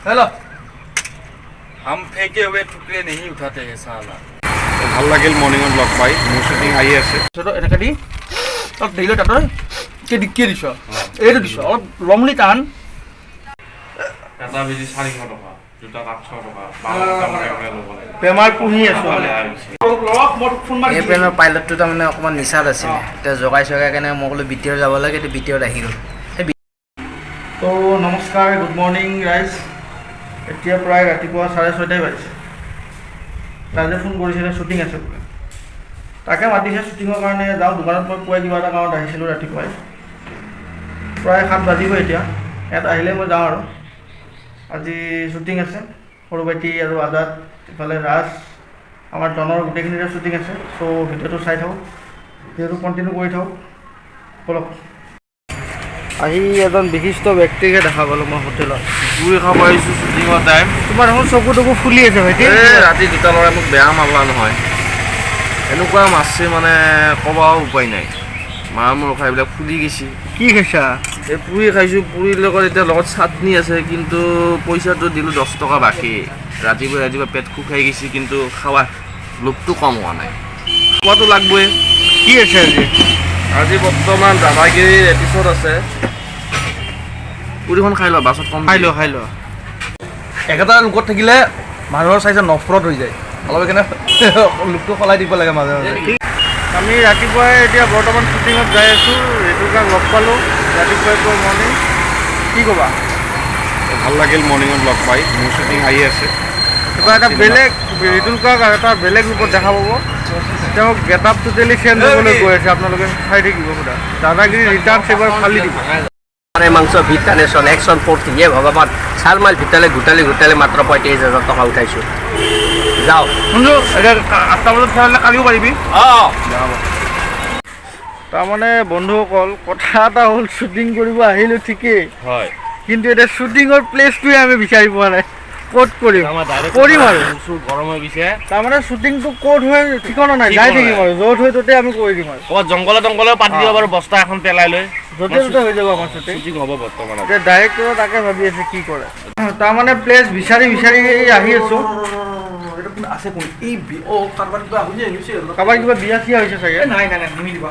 Hello'. हम फेंके हुए टुकड़े नहीं उठाते हैं साला। ভাল লাগিল মৰ্ণিঙত লগ পাই। মোৰ শ্বুটিং আহি আছে। তাৰপিছত এনেকৈ দি অলপ দেৰিলৈ তাতে কি দিছ, এইটো দিছ, অলপ লংলি টান। এটা বেজি 400 টকা, দুটা 800 টকা, 12টা মানে ল'ব লাগে। বেমাৰ পুহি আছোঁ আমি। ৰখ, মই তোক ফোন মাৰি এই প্লেনৰ পাইলটটো তাৰমানে অকণমান নিচাত আছিলে। এতিয়া জগাই চগাই কেনে মই ক'লো বিটিআৰ যাব লাগে, এতিয়া বিটিআৰত আহি গ'ল। সেই তো নমস্কাৰ, গুড মৰ্ণিং ৰাইজ। এতিয়া প্ৰায় ৰাতিপুৱা 6:30ই বাজিছে। ৰাজে ফোন কৰিছিলে, শ্বুটিং আছে বোলে, তাকে মাতিছে শ্বুটিঙৰ কাৰণে যাওঁ। দোকানত মই পুৱাই কিবা এটা কাৰণত আহিছিলোঁ ৰাতিপুৱাই। প্ৰায় 7 বাজিব এতিয়া। ইয়াত আহিলে মই যাওঁ আৰু। আজি শ্বুটিং আছে, সৰু ভাইটি আৰু আজাদ, ইফালে ৰাজ, আমাৰ জনৰ গোটেইখিনিৰে শ্বুটিং আছে। চ' ভিডিঅ'টো চাই থাকক, ভিডিঅ'টো কণ্টিনিউ কৰি থাকক। ব'লক। আহি এজন বিশিষ্ট ব্যক্তিকহে দেখা পালোঁ মই হোটেলত। পুৰি খাব আহিছোঁ শ্বুটিঙৰ টাইম। তোমাৰ দেখোন চকু টকু ফুলি আছে ভাইটি। এই ৰাতি দুটা ল'ৰাই মোক বেয়া মাৰলা নহয়, এনেকুৱা মাৰছে মানে ক'বাও উপায় নাই। মাৰ মোৰ খাই এইবিলাক ফুলি গৈছে। কি খাইছা? এই পুৰি খাইছোঁ, পুৰিৰ লগত এতিয়া লগত চাটনি আছে, কিন্তু পইচাটো দিলোঁ 10 টকা বাকী। ৰাতিপুৱা ৰাতিপুৱা পেট শুকাই গৈছে, কিন্তু খাৱা লোভটো কম হোৱা নাই। খোৱাটো লাগবই। কি আছে আজি? আজি বৰ্তমান দাদাগিৰিৰ এপিছড আছে। পুৰিখন খাই লোৱা, বাছত কম। খাই লোৱা, খাই লোৱা। একেটা লোকত থাকিলে মানুহৰ চাইজত নফৰত হৈ যায় অলপ, সেইকাৰণে লোকটো সলাই দিব লাগে মাজে মাজে। আমি ৰাতিপুৱাই এতিয়া বৰ্তমান শ্বুটিঙত যাই আছোঁ। ঋতুকাক লগ পালোঁ ৰাতিপুৱাই পুৱা মৰ্ণিং। কি ক'বা? ভাল লাগিল মৰ্ণিঙত লগ পাই। মোৰ শ্বুটিং আহি আছে। কিবা এটা বেলেগ ঋতুল কাক এটা বেলেগ ৰূপত দেখা পাব। তেওঁক গেট আপ টোটেলি চেঞ্জ হ'বলৈ গৈ আছে, আপোনালোকে চাই থাকিব। সুধা দাদাগিৰি ৰিটাৰ্ণ এইবাৰ ফালি দিব। আৰে মাংস ভিত টানেশ্যন একশ্যন ফ'ৰ্থ। হে ভগৱান, 4 মাইল ভিতৰলৈ ঘোটালি ঘোটালি মাত্ৰ 35,000 টকা উঠাইছোঁ। যাওঁ। শুনছো, এতিয়া 8টা বজাত খেলালে কালিও পাৰিবি। অঁ। তাৰমানে বন্ধুসকল, কথা এটা হ'ল, শ্বুটিং কৰিব আহিলোঁ ঠিকেই, হয়, কিন্তু এতিয়া শ্বুটিঙৰ প্লেচটোৱে আমি বিচাৰি পোৱা নাই। ক'ত কৰিম কৰিম আৰু। গৰম হৈ গৈছে। তাৰমানে শ্বুটিংটো ক'ত হয় ঠিকনা নাই, যাই থাকিম আৰু য'ত হয় ত'তে আমি কৰি দিম আৰু। ক'ৰবাত জংঘলে তংঘলে পাতি দিব পাৰোঁ, বস্তা এখন পেলাই লৈ। য'তে ত'তে হৈ যাব আমাৰ শ্বুটিং। শ্বুটিং হ'ব বৰ্তমান। এতিয়া ডাইৰেক্টৰে তাকে ভাবি আছে কি কৰে। তাৰমানে প্লেচ বিচাৰি বিচাৰি আহি আছোঁ। আছে কোন এই অ কাৰোবাৰ কিবা হৈছে। কাৰোবাৰ কিবা বিয়া চিয়া হৈছে চাগে। নাই নাই নাই, নিমিলিব।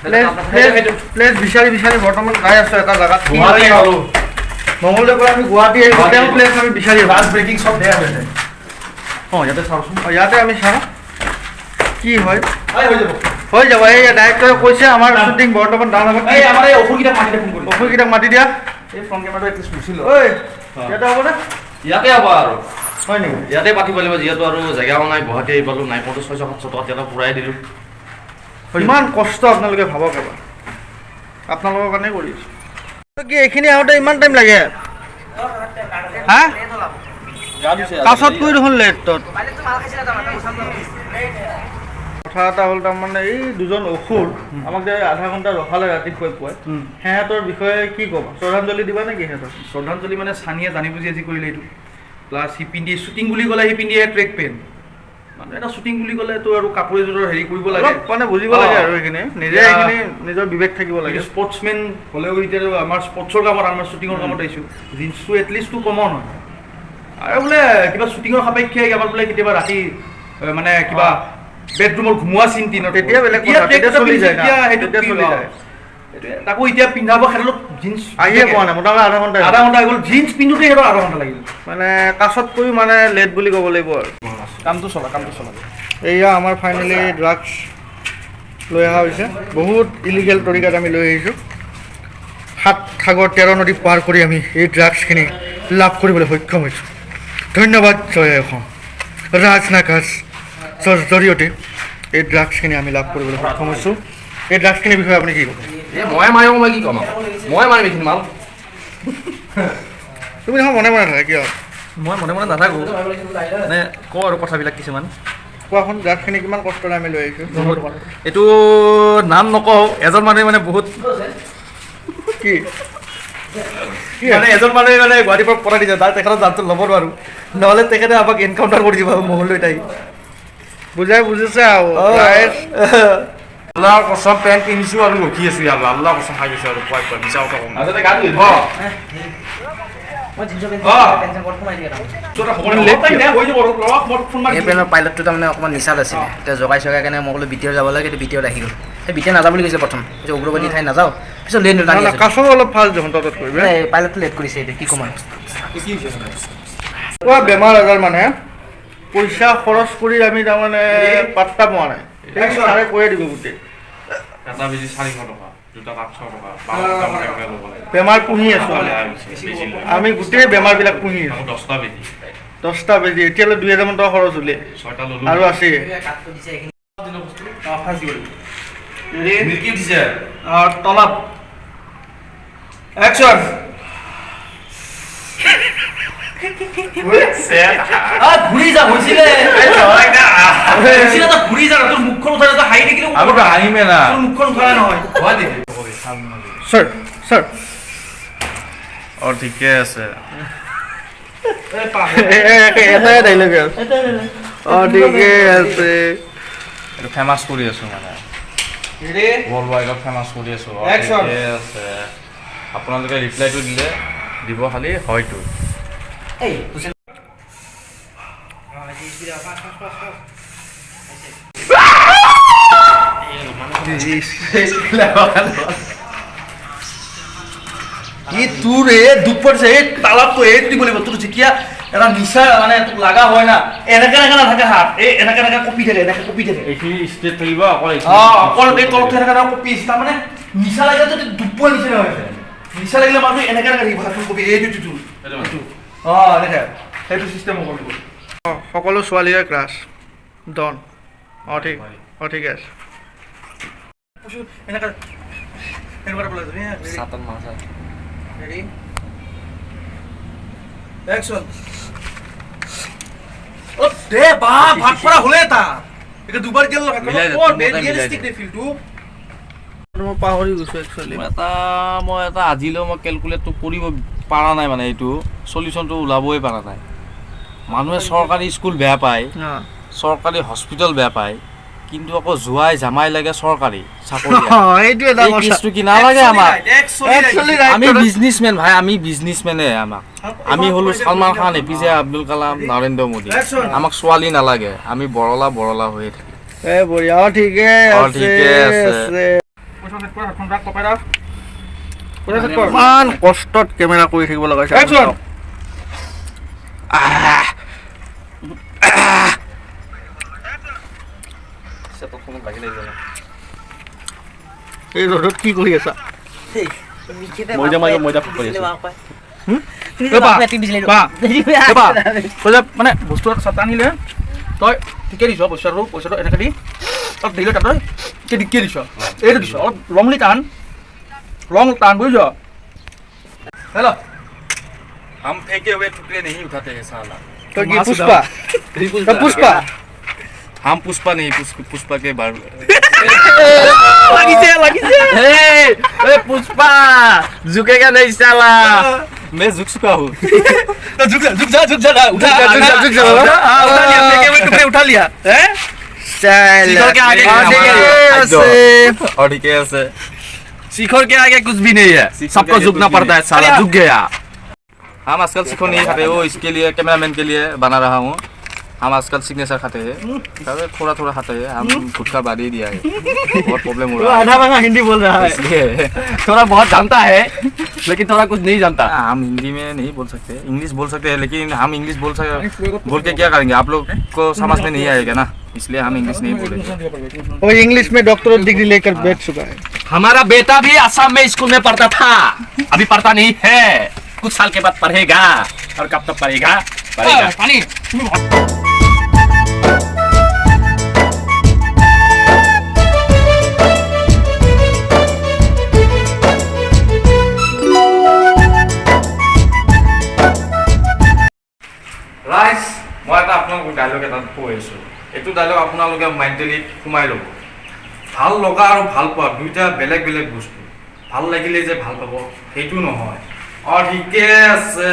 প্লেচ প্লেচ বিচাৰি বিচাৰি বৰ্তমান যাই আছোঁ এটা জেগাত। কি হয়? মংগলদৈৰ পৰা আমি গুৱাহাটী আহিছোঁ, তেওঁ প্লেচ আমি বিচাৰি আছোঁ। লাষ্ট ব্ৰেকিং চব বেয়া হৈ যায়। অঁ, ইয়াতে চাওঁচোন। অ, ইয়াতে আমি চাওঁ কি হয়। এই হৈ যাব। হৈ যাব। এই ডাইৰেক্টৰে কৈছে আমাৰ শ্বুটিং বৰ্তমান ডাউন হ'ব। এই আমাৰ এই অসুৰকেইটাক মাতি দে, ফোন কৰি। অসুৰকেইটাক মাতি দিয়া। এই ফ্ৰণ্ট কেমেৰাটো এটলিষ্ট মুচি ল। ঐ, ইয়াতে হ'বনে? ইয়াতে হ'ব আৰু। হয় নেকি? ইয়াতে পাতিব লাগিব, যিহেতু আৰু জেগাও নাই। গুৱাহাটী আহি পালোঁ, নাই কওঁতে 600-700 টকা তেল পুৰাই দিলোঁ। ইমান কষ্ট, আপোনালোকে ভাবক এবাৰ। আপোনালোকৰ কাৰণে কৰি আছোঁ। কি এইখিনি আহোঁতে ইমান টাইম লাগে হা? কাছতকৈ দেখোন লেট তত। কথা এটা হ'ল, তাৰমানে এই দুজন অসুৰ আমাক যে আধা ঘণ্টা ৰখালে ৰাতিপুৱাই পুৱাই, সিহঁতৰ বিষয়ে কি ক'বা? শ্ৰদ্ধাঞ্জলি দিবা নেকি সিহঁতক? শ্ৰদ্ধাঞ্জলি মানে চানিয়ে জানি বুজি আজি কৰিলে এইটো। প্লাছ সি পিন্ধি শ্বুটিং বুলি ক'লে সি পিন্ধি ট্ৰেক পেণ্ট। মানে এটা শ্বুটিং বুলি ক'লেতো আৰু কাপোৰ এযোৰৰ হেৰি কৰিব লাগে। অলপ মানে বুজিব লাগে আৰু সেইখিনি নিজে সেইখিনি নিজৰ বিবেক থাকিব লাগে। স্পৰ্টছমেন হ'লেও এতিয়া আমাৰ স্পৰ্টছৰ কামত, আমাৰ শ্বুটিঙৰ কামত আহিছোঁ, জিন্সটো এটলিষ্টটো কমন হয়। আৰু বোলে কিবা শ্বুটিঙৰ সাপেক্ষে আমাৰ বোলে কেতিয়াবা ৰাতি মানে কিবা বেডৰুমত ঘুমোৱা চিন তিনত তেতিয়া বেলেগ কথা, তেতিয়া তেতিয়া চলি যায় না, সেইটো তেতিয়া চলি যায়। সেইটোৱে। তাকো এতিয়া পিন্ধাব সিহঁতৰ জিন্স আহিয়ে পোৱা নাই, মোটামুটি আধা ঘণ্টা। আধা ঘণ্টা হৈ গ'ল, জিন্স পিন্ধোতে সিহঁতৰ আধা ঘণ্টা লাগিল। মানে কাছতকৈও মানে লেট বুলি ক'ব লাগিব আৰু। কামটো চলা, কামটো চলা। এয়া আমাৰ ফাইনেলি ড্ৰাগছ লৈ অহা হৈছে। বহুত ইলিগেল তৰিকাত আমি লৈ আহিছোঁ। সাত সাগৰ তেৰ নদী পাৰ কৰি আমি এই ড্ৰাগছখিনি লাভ কৰিবলৈ সক্ষম হৈছোঁ। ধন্যবাদ, জয় অসম। ৰাজ নাকাজ জৰিয়তে এই ড্ৰাগছখিনি আমি লাভ কৰিবলৈ সক্ষম হৈছোঁ। এই ড্ৰাগছখিনিৰ বিষয়ে আপুনি কি ক'ব? এই মই মাৰিব, মই কি ক'ম আৰু? মই মাৰিম এইখিনি মাল। তুমি দেখোন মনে মনে থাকা, কিয়? মই মনে মনে নাথাকোঁ, মানে কওঁ আৰু কথাবিলাক কিছুমান। কোৱাচোন, ড্ৰাগছখিনি কিমান কষ্টৰে আমি লৈ আহিছোঁ? এইটো নাম নকওঁ, এজন মানুহে মানে বহুত কি কি? মানে এজন মানুহে মানে গুৱাহাটীৰ পৰা পঠাই দিছে, তাৰ তেখেতৰ নামটো ল'ব নোৱাৰোঁ, নহ'লে তেখেতে আমাক এনকাউণ্টাৰ কৰি দিব মংগলদৈত আহি। বুজাই বুজিছে আৰু ৰাইজ। আল্লাহৰ কচম, পেণ্ট পিন্ধিছো আৰু ৰখি আছো ইয়াত। আল্লাহ কচম খাই গৈছো আৰু পুৱাই পুৱাই, মিছা কথা কম। পাইলটটো তাৰমানে অকণমান নিচাত আছিলে, এতিয়া জগাই চগাই কেনে মই ক'লো বিটিআৰ যাব লাগে, এতিয়া বিটিআৰত আহি গ'ল। সেই বিটিআৰ নাযাওঁ বুলি কৈছে প্ৰথম, পিছত উগ্ৰবাদী ঠাই নাযাওঁ, পিছত লেট অলপ ফাষ্ট দেখোন তত কৰিবি। পাইলটটো লেট কৰিছে, এতিয়া কি ক'ম আৰু। বেমাৰ আজাৰ মানে পইচা খৰচ কৰি আমি তাৰমানে পাত্তা পোৱা নাই, ছাৰে কৈয়ে দিব গোটেই। এটা বেজি 400 টকা, দুটা 800 টকা, বেমাৰ পুহি আছোঁ আমি, গোটেই বেমাৰবিলাক পুহি আছোঁ। 10টা বেজি, 10টা বেজি এতিয়ালৈ 2000 মান টকা খৰচ হ'লে আৰু আছে। তলাপ একশ্যন। ঘূৰি যা হৈছিলে ঘূৰি যা, তোৰ মুখখন উঠাই হাঁহি থাকিলে হাঁহিমে না, তোৰ মুখখন উঠা নহয়। স্যাৰ স্যাৰ অ ঠিকে আছে, এটাই ডাইলগ অ ঠিকে আছে। এইটো ফেমাছ কৰি আছো, মানে ৱৰ্ল্ড ৱাইডত ফেমাছ কৰি আছো। ঠিকে আছে, আপোনালোকে ৰিপ্লাইটো দিলে দিব খালি হয়তো। এই তোৰ এই দুখ পৰিছে, এই তালাপটো এই দিব লাগিব। তোৰ যেতিয়া এটা নিচা মানে তোক লগা হয় না, এনেকে এনেকে নাথাকে হাত, এই এনেকে এনেকে কঁপি থাকে, এনেকে কঁপি থাকে। এইখিনি ষ্ট্ৰেট থাকিব অকল, অকল এই তলটো এনেকে এনেকে কঁপি আছে। তাৰমানে নিচা লাগিলে দুখ পোৱাৰ নিচিনা হৈছে। নিচা লাগিলে মানুহ এনেকে এনেকে থাকিব, হাতখন কঁপি এইটো এইটো এইটো এনেকে সেইটো চিষ্টেম কৰিব। সকলো ছোৱালীৰে ক্ৰাছ ডন। অঁ ঠিক, অঁ ঠিকে আছে। এনেকে এনেকুৱা একশ্যন। অ দে বা ভাত কৰা হ'লে এটা এতিয়া দুবাৰ গেল ফিলটো মই পাহৰি গৈছোঁ একচুৱেলি। মই এটা আজিলৈ মই কেলকুলেটটো কৰিব পৰা নাই, মানে এইটো চলিউশ্যনটো ওলাবই পৰা নাই। মানুহে চৰকাৰী স্কুল বেয়া পায়, চৰকাৰী হস্পিটেল বেয়া পায়, কিন্তু আকৌ জোৱাই জামাই লাগে চৰকাৰী চাকৰি। কি নালাগে আমাক, আমি বিজনেছমেন ভাই, আমি বিজনেছমেনে। আমাক আমি হ'লো Salman Khan, A P J Abdul Kalam, Narendra Modi. আমাক ছোৱালী নালাগে, আমি বৰলা বৰলা হৈয়ে থাকিম। ঠিকে আছে। ইমান কষ্টত কেমেৰা কৰি থাকিব লগা হৈছে। এই ৰ'দত কি কৰি আছা? মানে বস্তু এটা টানিলে তই ঠিকে দিছ, পইচাটো পইচাটো এনেকৈ দি অলপ দিলে তাত তই ঠিকে দিছ, এইটো দিছ অলপ লংলি টান, লং টান, বুজিছ? হেল্ল' हम फेंके हुए टुकड़े नहीं उठाते हैं साला। तो की पुष्पा, तो पुष्पा, हम पुष्पा नहीं, पुष्पा के बार লাগিছে লাগিছে। ए पुष्पा झुकेगा नहीं साला, मैं झुक चुका हूँ। तो झुक जा, झुक जा, झुक जा, उठा झुक जा, झुक जा, उठा लिया, फेंके हुए टुकड़े उठा लिया। चल शिखर के आगे और ठीक है, शिखर के आगे कुछ भी नहीं है, सबको झुकना पड़ता है साला, झुक गया। हम आजकल शिखर नहीं खाते, वो इसके लिए कैमरामैन के लिए बना रहा हूँ। हम आजकल सिग्नेचर खाते हैं, थोड़ा थोड़ा खाते हैं, हम खुद का बारी दिया है, बहुत प्रॉब्लम हो रहा है। आधा भाषा हिंदी बोल रहा है इसलिए थोड़ा बहुत जानता है लेकिन थोड़ा कुछ नहीं जानता। हम हिंदी में नहीं बोल सकते, इंग्लिश बोल सकते हैं, लेकिन हम इंग्लिश बोल सकते बोल के क्या करेंगे, आप लोग को समझ में नहीं आएगा ना, इसलिए हम इंग्लिश नहीं बोलेंगे। और इंग्लिश में डॉक्टरेट डिग्री लेकर बैठ चुका है। हमारा बेटा भी असम में स्कूल में पढ़ता था, अभी पढ़ता नहीं है, कुछ साल के बाद पढ़ेगा, और कब तक पढ़ेगा पढ़ेगा। पानी ৰাইজ, মই এটা আপোনালোকক ডাইলগ এটা কৈ আছোঁ, এইটো ডাইলগ আপোনালোকে মেণ্টেলি সোমাই ল'ব। ভাল লগা আৰু ভাল পোৱা দুইটা বেলেগ বেলেগ বস্তু। ভাল লাগিলে যে ভাল পাব সেইটো নহয়। অ ঠিকে আছে।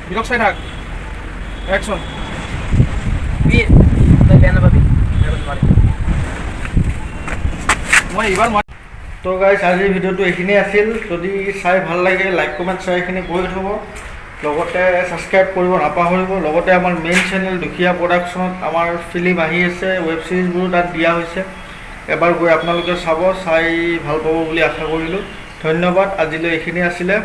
বিৰক চাই থাক, একশ্যন। বীৰ। মই এইবাৰ মই তো গাইজ, আজিৰ ভিডিঅ'টো এইখিনিয়ে আছিল। যদি চাই ভাল লাগে, লাইক, কমেণ্ট, শ্বেয়াৰ এইখিনি কৰি থ'ব, লগতে ছাবস্ক্ৰাইব কৰিব নাপাহৰিব। লগতে আমাৰ মেইন চেনেল দুখীয়া প্ৰডাকশ্যনত আমাৰ ফিল্ম আহি আছে, ৱেব ছিৰিজবোৰো তাত দিয়া হৈছে। এবাৰ গৈ আপোনালোকে চাব, চাই ভাল পাব বুলি আশা কৰিলোঁ। ধন্যবাদ, আজিলৈ এইখিনি আছিলে।